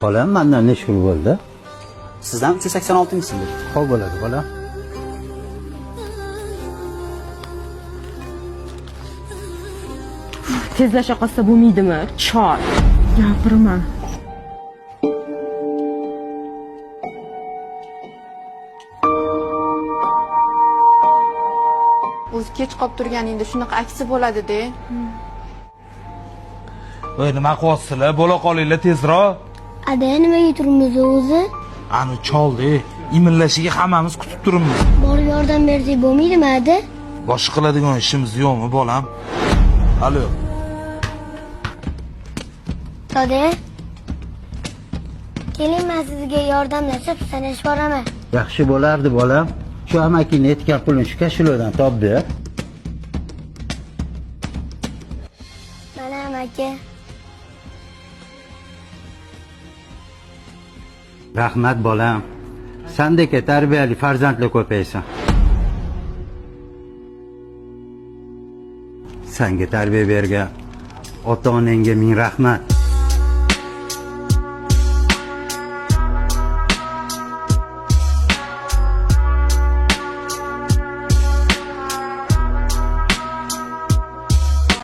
Bolam, mandan necha pul bo'ldi? Sizdan 386 ming so'm bo'ldi. Xo'p bo'ladi, bolam. Tezlasha qolsa bo'lmaydimi? Chol. Gapirma. O'zi kech qolib turganingda shunaqa aksi bo'ladi-da. Voy, nima qilyapsizlar? Bo'la qolinglar tezroq. Ada, nimaga turibmiz o'zi? Ani choldi, imillashiga hammamiz kutib turibmiz. Borib yordam bersak bo'lmaydimi, ada? Boshqa qiladigan ishimiz yo'qmi, bolam? Alo. Doda. Keling, men sizga yordamlashib sanashib boraman. Yaxshi bo'lardi, bolam. Shu amakingni aytgan pulini shu kashilodan top ber. Mana, amaki. Rahmat, bolam. Sandek tarbiyali farzandlar ko'paysin. Sanga tarbiya bergan ota-onangga ming rahmat.